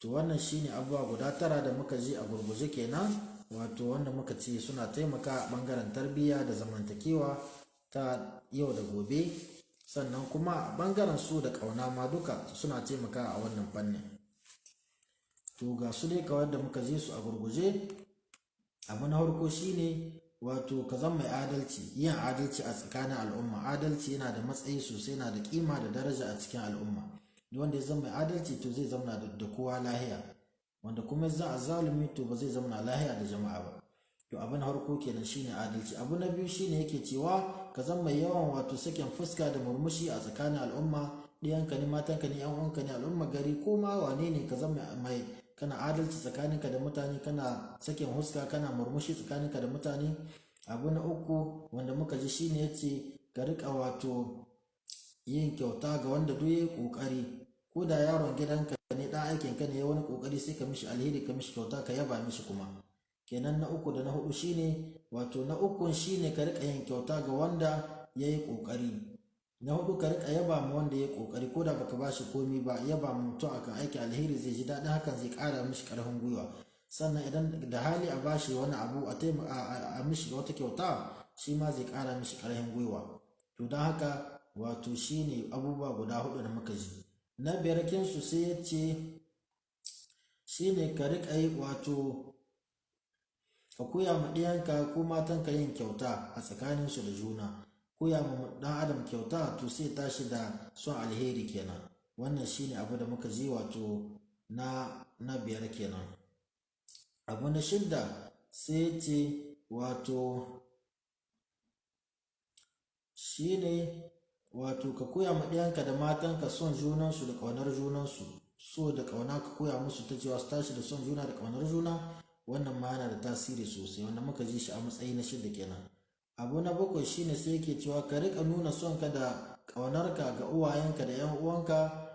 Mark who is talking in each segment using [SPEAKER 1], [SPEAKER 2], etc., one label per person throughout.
[SPEAKER 1] To wannan shine abubuwa guda 9 da muka ji a gurguje kenan, wato wanda muka ce suna taimaka a ɓangaren tarbiyya da zamantakewa ta yau da gobe, sannan kuma a ɓangaren so da ƙauna ma duka suna taimaka a wannan fannin. To ga su dai kawai da muka ji su a gurguje. Abu na farko shine wato ka zama mai adalci, yin adalci a tsakanin al'umma. Adalci yana da matsayi sosai, yana da kima da daraja a cikin al'umma. Duk wanda ya zama mai adalci to zai zauna da kowa lahiya, wanda kuma ya zama azzalumi to ba zai zauna lahiya da jama'a ba. To abu na farko kenan shine adalci. Abu na biyu shine yake cewa ka zama mai yawan wato sakin fuska da murmushi a tsakanin al'umma. Ɗiyanka ne, matanka ne, yan uwanka ne, al'umma gari ko ma wane ne, ka zama mai kana adalci tsakaninka da mutane, kana sakin huska, kana murmushi tsakaninka da mutane. Abu na uku wanda muka ji shine yace ka riƙa wato yin kyauta ga wanda duk yayi ƙoƙari. Ko da yaron gidanka ne, ɗan aikin ka ne, ya wani ƙoƙari, sai ka mishi alheri, ka mishi kyauta, ka yaba mishi kuma. Kenan na uku da na hudu shine wato na ukun shine ka riƙa yin kyauta ga wanda yayi ƙoƙari. Na hudu, ka riƙa yaba ma wanda yayi ƙoƙari, ko da baka bashi komi ba, yaba ma mutum akan aiki alheri zai ji daɗin hakan, zai ƙara mishi ƙarfin gwiwa. Sannan idan da hali a bashi wani abu, a mishi wata kyauta, shi ma zai ƙara mishi ƙarfin gwiwa. To don haka wato shine abubuwa guda hudu da muka ji. Na biyar kinsu sai ya ce shine ka riƙa yi wato ka koya ma ɗiyanka ko matanka yin kyauta a tsakaninsu da juna. Koya ma ɗan adam kyauta to sai tashi da son alheri kenan. Wannan shine abu da muka ji wato na biyar kenan. Abu na shidda sai ce wato shine wato ka koya ma ɗiyanka da matanka son junansu da ƙaunar junansu. So da ƙauna ka koya musu ta cewa su tashi da son juna da ƙaunar juna. Wannan ma yana da tasiri sosai, wanda muka ji shi a matsayi na shidda kenan. Abu na bakwai shine sai yake cewa ka riƙa nuna sonka da ƙaunarka ga uwayenka da 'yan uwanka,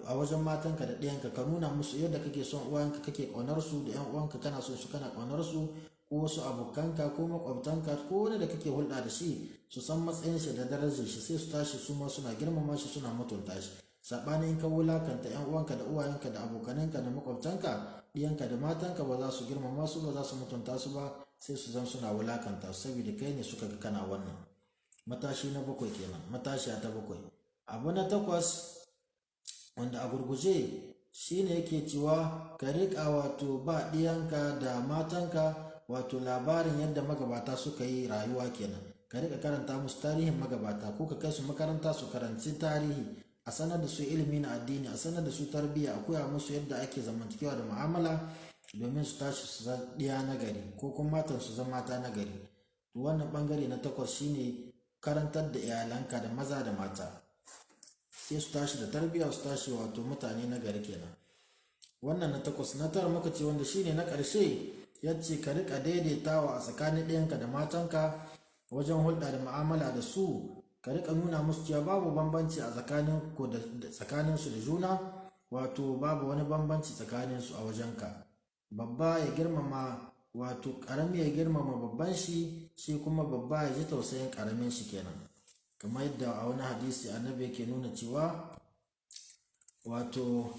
[SPEAKER 1] a wajen matanka da ɗiyanka. Ka nuna musu yadda kake son uwayenka, kake ƙaunar su, da 'yan uwanka kana son su, kana ƙaunar su, ko wasu abokanka ko maƙwabtanka ko wani da kake hulɗa da shi, su san matsayin shi da darajar shi, sai su tashi su ma suna girmama shi, suna mutunta shi. Saɓanin in ka wulakanta 'yan uwanka da uwayenka da abokananka da maƙwabtanka, ɗiyanka da matanka ba za su girmama su ba, za su mutunta su ba, sai su zan suna wulakanta su saboda kai ne suka ga kana wannan. Matashi na bakwai kenan, matashiya ta bakwai. Abu na takwas wanda a gurguje shine yake cewa ka riƙa wato ba ɗiyanka da matanka wato labarin yadda magabata suka yi rayuwa kenan. Ka riƙa karanta musu tarihin magabata, ko ka kai su makaranta su karanci tarihi, a sanar da su ilimi na addini, a sanar da su tarbiyya, a koya musu yadda ake zamantakewa da mu'amala domin su tashi su zama ɗiya na gari, ko kuma matan su zama mata na gari. To wannan ɓangare na takwas shine karantar da iyalanka da maza da mata, sai su tashi da tarbiyya, su tashi wato mutane na gari kenan. Wannan na takwas. Na tara muka ce, wanda shine na ƙarshe, ya ce ka riƙa daidaitawa a tsakanin ɗiyanka da matanka wajen hulɗa da mu'amala da su. Ka riƙa nuna musu cewa babu bambanci a tsakanin ku da tsakanin su da juna, wato babu wani bambanci tsakanin su a wajenka. Babba ya girmama wato ƙarami ya girmama babban shi, shi kuma babba ya ji tausayin ƙaramin shi kenan. Kamar yadda a wani hadisi annabi yake nuna cewa wato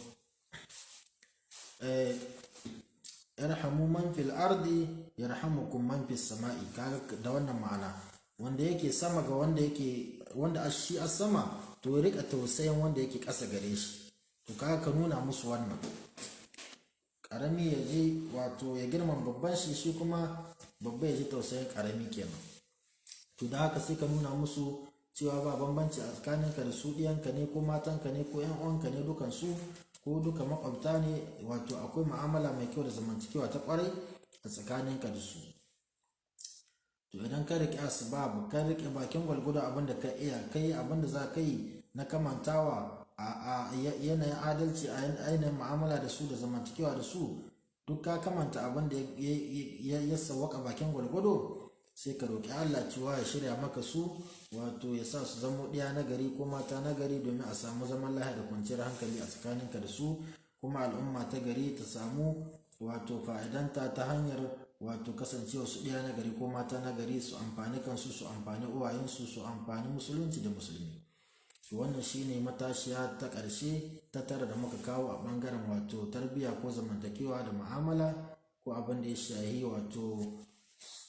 [SPEAKER 1] irhamu man fil ardi yarhamukum man fis sama'i. Kaga da wannan ma'ana, wanda yake sama ga wanda yake wanda shi a sama to ya rika tausayin wanda yake ƙasa gare shi. To kaga ka nuna musu wannan, ƙarami ya ji wato ya girmama babban shi, shi kuma babba ya ji tausayin ƙarami kenan. To da haka sai ka nuna musu cewa ba bambanci a tsakaninka da su, ɗiyanka ne ko matanka ne ko 'yan uwanka ne dukansu ko duka makwabta ne, wato akwai mu'amala mai kyau da zamantakewa ta ƙwarai a tsakaninka da su. To idan ka riƙe asbab, ka riƙe bakin gwalgwado abin da ka iya, ka yi abin da za ka yi na kamantawa a yanayin adalci, a yanayin mu'amala da su da zamantakewa da su, duk ka kamanta abin da ya sawwaka bakin gwalgwado, sai ka roƙi Allah cewa ya shirya maka su, wato ya sa su zamo ɗiya na gari ko mata na gari, domin a samu zaman lafiya da kwanciyar hankali a tsakaninka da su, kuma al'umma ta gari ta samu wato fa'idanta ta hanyar wato kasancewa su ɗiya na gari ko mata na gari, su amfani kansu, su amfani uwayensu, su amfani musulunci da musulmi. To wannan shine matashiya ta ƙarshe ta tara da muka kawo a ɓangaren wato tarbiyya ko zamantakewa da mu'amala ko abin da ya shahi wato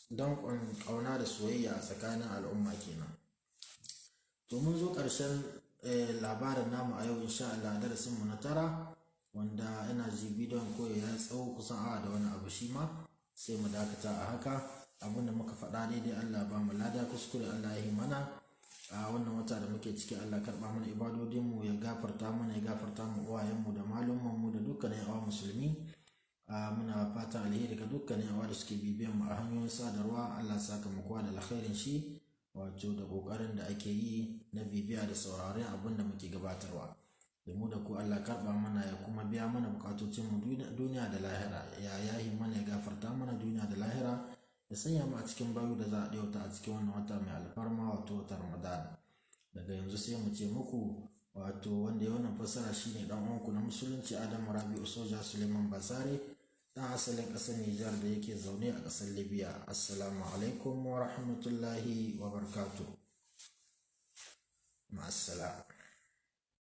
[SPEAKER 1] danƙon ƙauna da soyayya a tsakanin al'umma kenan. To mun zo ƙarshen labarin namu a yau insha Allah, darasin mu na 9, wanda ina ji bidiyon ko ya tsawo kusan awa da wani abu shi ma, sai mu dakata a haka. Abin da muka faɗa daidai, Allah ba mu lada, kuskure Allah ya yi mana. A wannan wata da muke ciki, Allah karɓa mana ibadodinmu, ya gafarta mana, ya gafarta mu uwayenmu da malumanmu da dukkanin yawa musulmi. Muna fatan alheri ga dukkanin yawa da suke bibiyan mu a hanyoyin sadarwa. Allah saka mu kowa da alkhairin shi, wato da kokarin da ake yi na bibiya da sauraren abin da muke gabatarwa. Da mu da ku, Allah karɓa mana ya kuma biya mana bukatocinmu duniya da lahira, ya yahi mana, ya gafarta mana duniya da lahira, ya sanya mu a cikin bayu da za a ɗauta a cikin wannan wata mai alfarma, wato watan Ramadan. Daga yanzu sai mu ce muku, wato wanda ya wannan fassara shine dan uwanku na musulunci Adamu Rabi'u Soja Suleiman Basare, dan asalin ƙasar Nijar da yake zaune a ƙasar Libya. Assalamu alaikum wa rahmatullahi wa barakatuh. Ma'assalam.